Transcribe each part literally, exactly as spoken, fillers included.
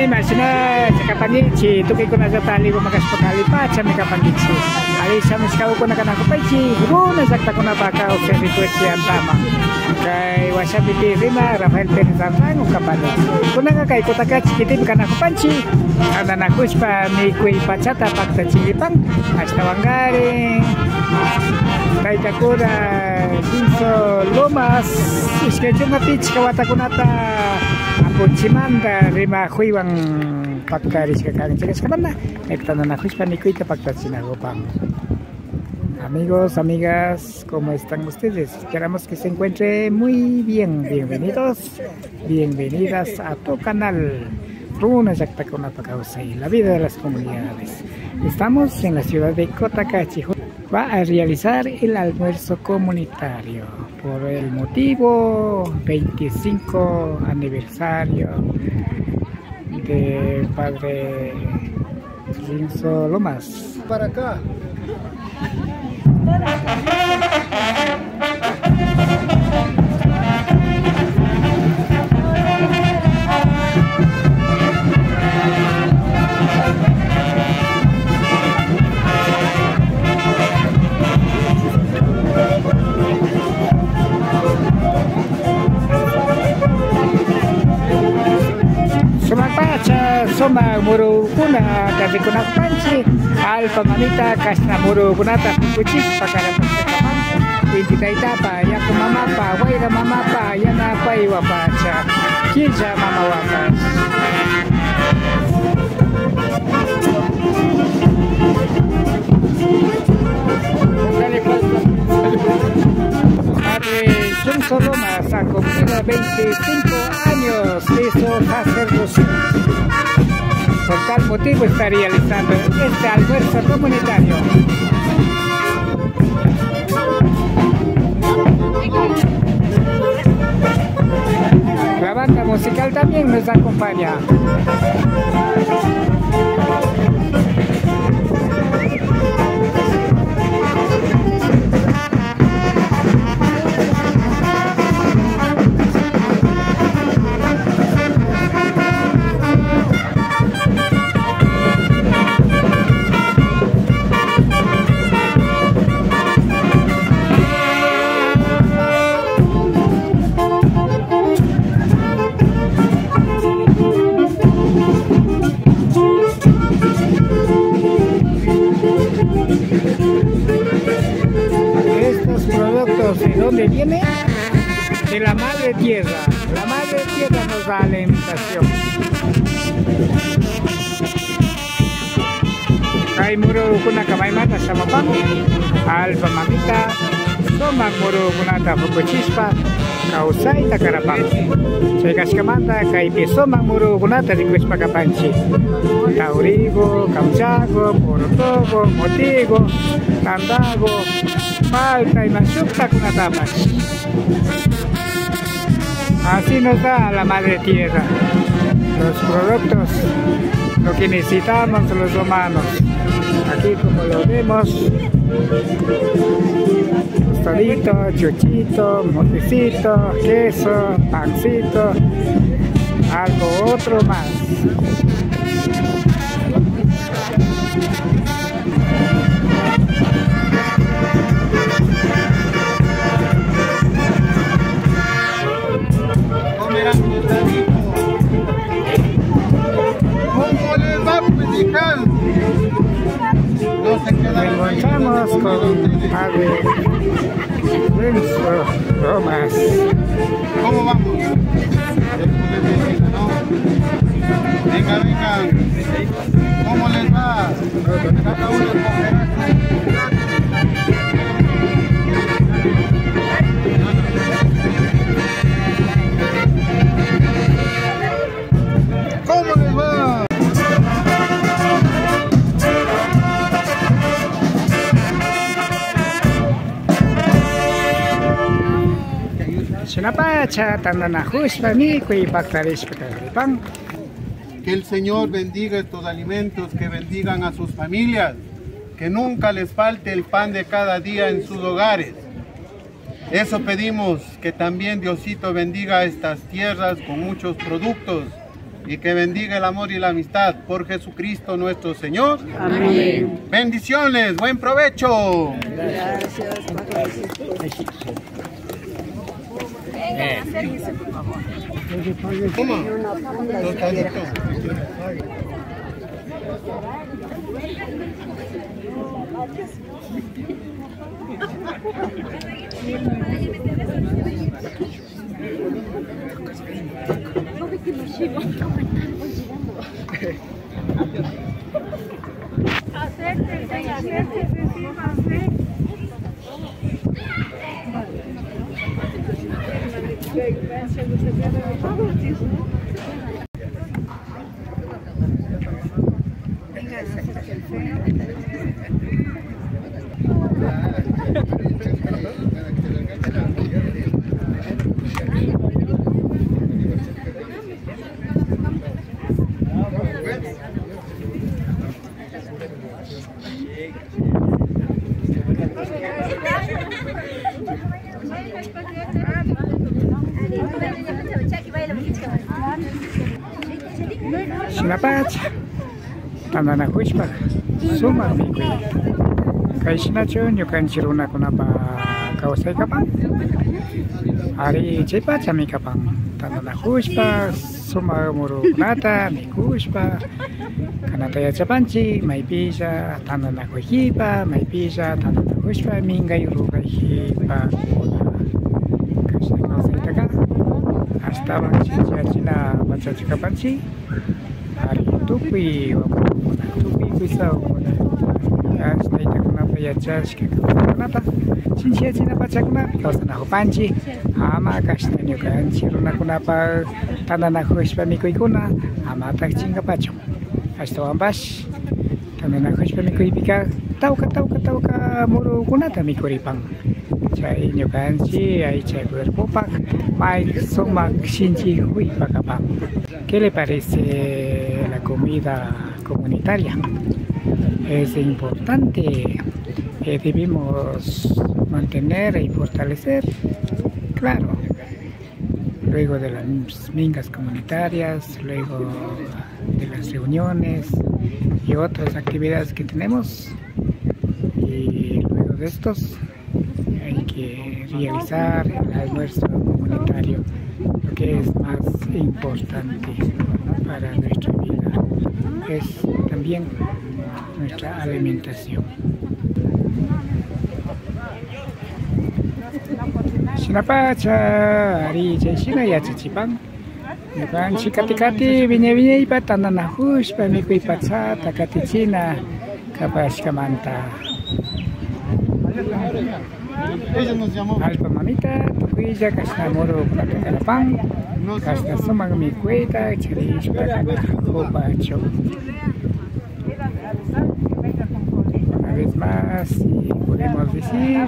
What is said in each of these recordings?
Imashina kapankichik, tukuykunallata aliguman kashpaka alipachami kapankichik. Ali shamushkakuna kanakupaychik, runa llaktakunapa kawsay rikuchiyantama. Kay washapi pi rina Rafael Pérez Anrango kapani. Kunanka kay Kutakachi kitipi kanakupanchik, tantanakushpa mikuy pachata paktachiripan, ashtawankarin taytakuna Jinso Lomas, ishkay chunka pichka watakunata apuchimanta rimakuywan paktarishka kan. Chayashkamanta, tantanakushpa mikuyta paktachinakupan. Amigos, amigas, ¿cómo están ustedes? Esperamos que se encuentre muy bien. Bienvenidos, bienvenidas a tu canal Runa Llaktakunapa Kawsay, la vida de las comunidades. Estamos en la ciudad de Cotacachi. Va a realizar el almuerzo comunitario por el motivo veinticinco aniversario de padre Rinzo Lomas. Para acá. Sumak pacha, sumak murukunata rikunakupanchik, allpa mamita kashna murukunata pukuchishpa karapashkaman, inti taytapa, yaku mamapa, wayra mamapa yanapaywan pacha, killa mamawanpash. Padre Johnson Lomas ha cumplido veinticinco años de su sacerdocio. Por tal motivo está realizando este almuerzo comunitario. La banda musical también nos acompaña. ¿Estos productos de dónde vienen? De la madre tierra. La madre tierra nos da alimentación. Kay murukunaka maymanta shamupan? Allpa mamita sumak murukunata pukuchishpa kawsayta karapan. Chay kashkamanta kaypi sumak murukunata rikushpa kapanchik. Taurigu, kamchagu, purutugu, mutigu, tandagu, palta ima shuktakunatapash. Así nos da la madre tierra los productos, lo que necesitamos los romanos. Aquí como lo vemos, tostadito, chuchito, motecito, queso, pancito, algo otro más. ¿Cómo les va, pues, hijas? No se quedan ahí. Nos encontramos con padre Renzo Lomas. ¿Cómo vamos? Venga, venga. ¿Cómo les va? Cada uno escogerá. ¿Cómo les va? Shinapacha tantanakushpa mikuy paktarishpa karipan. Que el Señor bendiga estos alimentos, que bendigan a sus familias, que nunca les falte el pan de cada día en sus hogares. Eso pedimos, que también Diosito bendiga estas tierras con muchos productos, Y que bendiga el amor y la amistad por Jesucristo nuestro Señor. Amén. Bendiciones, buen provecho. Acérquese, acérquese, sírvase. Shinapacha tantanakushpa sumak mikuy. Kay shinachu ñukanchik runakunapa kawsay kapan? Ari, chaypachami kapan. Tantanakushpa sumak murukunata mikushpa, kanata yachapanchik, maypilla tantanakuykipa, maypilla tantanakushpa minkay ruwaykipa kuna. Kashna kawsaytaka ashtawan shinchiyachina pachachu kapanchik. Ari, tukuy wawakuna, tukuy kuysakuna, ashta taytakunapa yachashka kawsaykunata shinchiyachina pachakunapi kawsanakupanchik. Ama kashna ñukanchik runakunapa tantanakushpa mikuykuna amatak chinkapachun. Ashtawanpash tantanakushpa mikuypika tawka, tawka, tawka murukunata mikuripan. Chay ñukanchik aycha cuerpopak may sumak shinchikuypa kapan. ¿Qué le parece la comida comunitaria? Es importante, eh, debemos mantener y fortalecer. Claro, luego de las mingas comunitarias, luego de las reuniones y otras actividades que tenemos. Y luego de estos hay que realizar el almuerzo comunitario, lo que es más importante para nuestra vida. Es también nuestra alimentación. Shinapacha, ari, chayshina yachachipan. Ñukanchik kati kati wiñay wiñaypa tantanakushpa mikuy pachata katichina kapashkamanta. Allpa mamita tukuylla kashna murukunata kanapan, kashna sumak mikuyta charishpa kanakupachun. Una vez más, y podemos decir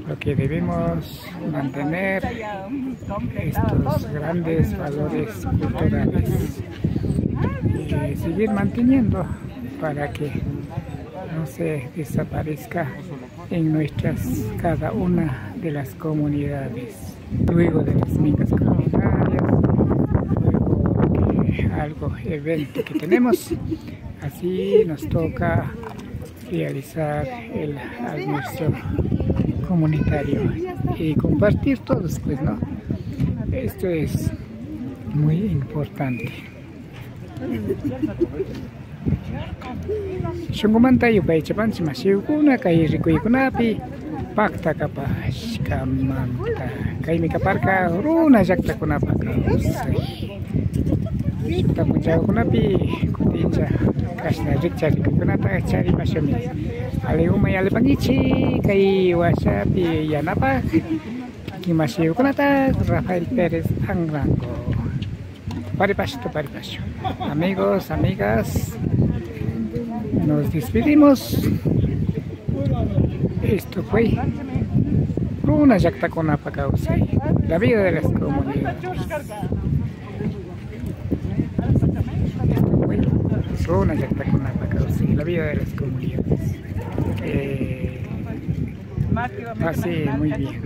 lo que debemos mantener estos grandes valores culturales y seguir manteniendo para que no se desaparezca en nuestras, cada una de las comunidades. Luego de las mingas comunitarias, luego de algo, evento que tenemos, así nos toca realizar el almuerzo comunitario y compartir todos, pues, ¿no? Esto es muy importante. Shunkumanta yupaychapanchik mashikuna kay rikuykunapi pakta kapashkamanta. Kaymi kaparka runa llaktakunapa kawsay. Shukta punchakunapi kutinlla kashna rikcharikunata charipashunmi. Alli umay allipankichik kay washapi yanapak kikin mashikukunata. Rafael Pérez Anrango. Tuparipash, tuparipash. Amigos, amigas, nos despedimos. Esto fue Runa Llaktakunapa Kawsay, la vida de las comunidades. Esto fue Runa Llaktakunapa Kawsay, la vida de las comunidades. Eh, pasé muy bien.